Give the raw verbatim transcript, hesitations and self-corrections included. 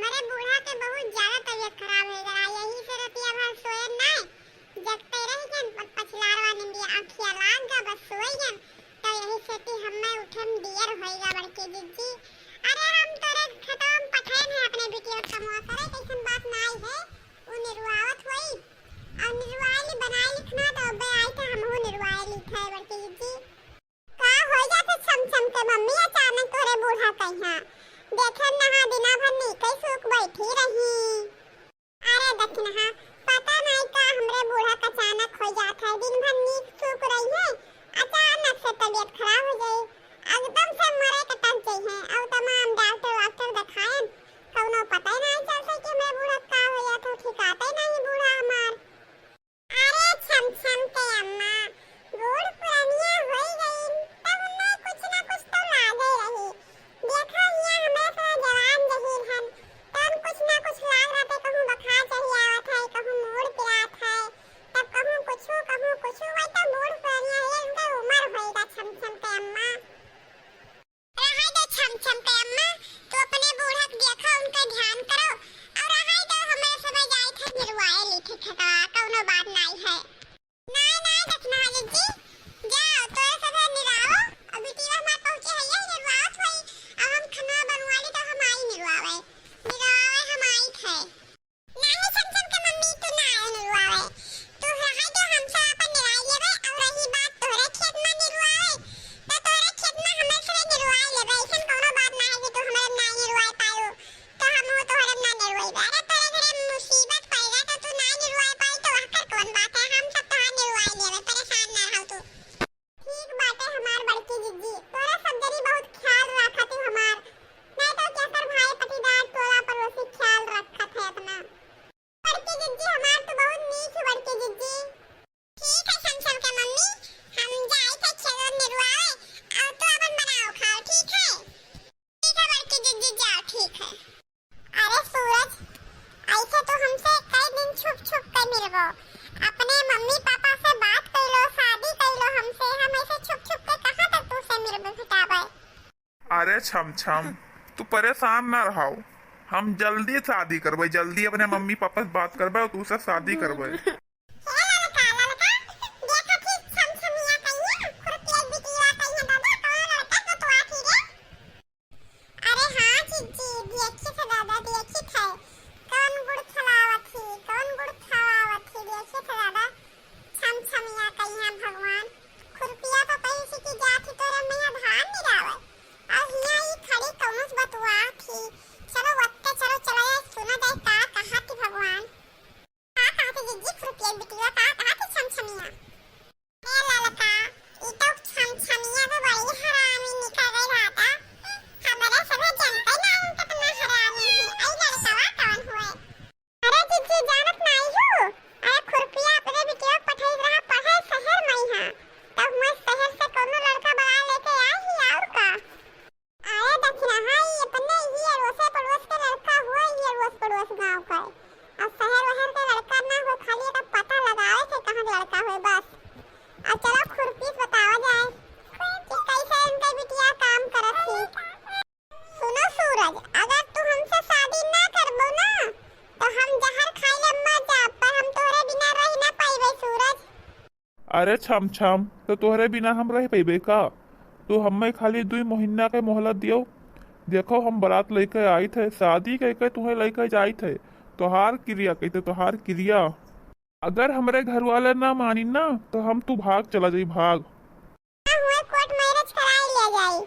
अरे बूढ़ा के बहुत ज्यादा तबीयत खराब होइ गया, यही से रतिया भर सोए नाय, जगते रह गन, प-, पछिलारवा निंदिया आँखिया लाग गा, बस सोए गन, तो यही से ती हम्मे उठे में देर होइगा बड़की जिज्जी। अरे हम तोरे खेतवा में पठेन है अपने बिटिया के कमवा करे, कैसन बात नाय है, उ निरुआवत होई, और निरुआए ली बनाए लिखना तो अबे आई थे हमहू निरुआए ली थे बड़की जिज्जी। का हो जात है छम छम के मम्मी, अचानक तोरे बूढ़ा कहिया? देखे नहा दिना भर नीके सुख बैठी रही। अरे दखिनहा, पता नहीं का हमरे बूढ़ा का अचानक हो जात है, दिन भर नीक सुख रही है, अचानक से तबीयत खराब हो जाए, एकदम से मरे के टस जाई है। और तमाम डॉक्टर वाक्टर दिखाएन, कौनो पता ही नहीं चलता कि हमरे बूढ़ा का हो जात है, ठिकाते नहीं बूढ़ा हमार। अरे छम छम के अम्मा, बूढ़ पुरानिया होई गईन, तब उनमें कुछ ना कुछ तो लागे रही। देखा हिया हमरे से जवान जहीर हन, तब कुछ ना कुछ लाग रहते, कहूँ बखार चढ़ी आवत है, कहूँ मूड़ पिरात है, तब कहूँ कुछू, कहूँ कुछू, वही तो बूढ़ पुरानिया है, उनके उम्र होएगा छम छम के अम्मा। रहाई दे छम छम के अम्मा, तू अपने बूढ़ा के देखा, उनका ध्यान करो। और रहाई दे, हमरे समय जाए थे निरुआए ली थे खेतवा, कौनो बात नाई है। नाई, नाई, दखना जिज्जी, जाओ, तोरे सभे निराओ, अब बिटिया हमार पहुँचे है, यही निरुआवत होई, अब हम खनवा बनवा ली तो हम आई निरुआवे, निरुआवे हम आई थे। नाहीं छमछम के मम्मी, तू ना आए निरुआवे। तू रहा दे, हम सब आपन निराई लेबे, और रही बात तोहरे खेत में निरुआवे, तो तोहरे खेत में हमें से निरुआई लेबे। ऐसन कौनो बात ना है कि तू हमारे ना निरुआई पायो, तो हम हो तोहरे ना निरुआई। अरे तोरे घरे मुसीबत पड़ गया तो तू ना निरुआई पाई, तो वह कर कौन बात है, हम सब तोहार निरुआई लेबे, परेशान ना रहो तू। ठीक बाटे हमार बड़की जिज्जी, तोरा सब जनी बहुत ख्याल राखत हो हमार, नहीं तो केकर भाई पटीदार टोला पड़ोसी ख्याल रखत है अपना। बड़की जिज्जी हमार तो बहुत नीक है बड़की जिज्जी। ठीक है छमछम के मम्मी, हम जाई थे खेत निरुआवे, और तू अपन बनाओ खाओ, ठीक है? ठीक है बड़की जिज्जी, जाओ, ठीक है। अरे सूरज, ऐसे तो हमसे कई दिन छुप छुप के मिलबो, अपने मम्मी पापा से बात कैलो, शादी कैलो हमसे, हम ऐसे छुप छुप के कहाँ तक तुमसे मिलबो भेटाबे? अरे छम छम, तू परेशान ना रहो, हम जल्दी शादी करबे, जल्दी अपने मम्मी पापा से बात करबे और तुमसे शादी करबे। हे ललका, ललका, देखा थी छमछमिया कहिया, खुरपिया बिटिया कहिया दादा, कौन लड़का को तो आती रे? अरे हाँ जिज्जी, देखी थे दादा, देखी थे। कौन गुड़ खिलावत ही, कौन गुड़ खिलावत ही, देखी थे दादा। छमछमिया कहिया भगवान, खुरपिया तो कहीं से की जात ही तोरे में धान निरावे। और हिया ई खड़ी कौनस बतुआ थी। चलो वत्ते चलो, चलो ये सुना जाए का कहा थी भगवान। का कहत जिज्जी खुरपिया बिटिया, का कहत छमछमिया? ए ललका, ई तो छमछमिया तो बड़ी हरामी निकल गई दादा। हमरे सभे जनते नाहीं कितना हरामी है। आई लड़कवा कौन हुए? अरे जिज्जी जानत नाहीं हो? अरे खुरपिया अपने बिटिया पठाई रहा पढ़े शहर में ही है। तब मैं शहर से कोनो लड़का बड़ा लेके आई ही और का? अरे दखिनहा, ई अपने ही अड़ोसे पड़ोस के लड़का हुआ, ई अड़ोस पड़ोस गाँव का। अब शहर वहर के लड़का ना हो, खाली एकर पता लगावे के कहाँ के लड़का हुए बस। अब चलो खुरपी से बतावा जाए कि कैसे इनके बिटिया काम करत थी। सुनो सूरज, अगर तू हमसे शादी ना करबो ना, तो हम जहर खाई ले मर जाब, पर हम तोहरे बिना रह ना पाइबे सूरज। अरे छम छम, तो तोहरे बिना हम रह पइबे का? तू हमें खाली दुई महीना के मोहलत दियो। देखो, हम बारात लेके आई थे, शादी कइके तुहें लेके जाई थे। तोहार किरिया कइते, तोहार किरिया। अगर हमरे घर वाले ना मानी ना, तो हम तू भाग चला जाई, भाग। ना हुए कोर्ट मैरिज कराई ले जाई।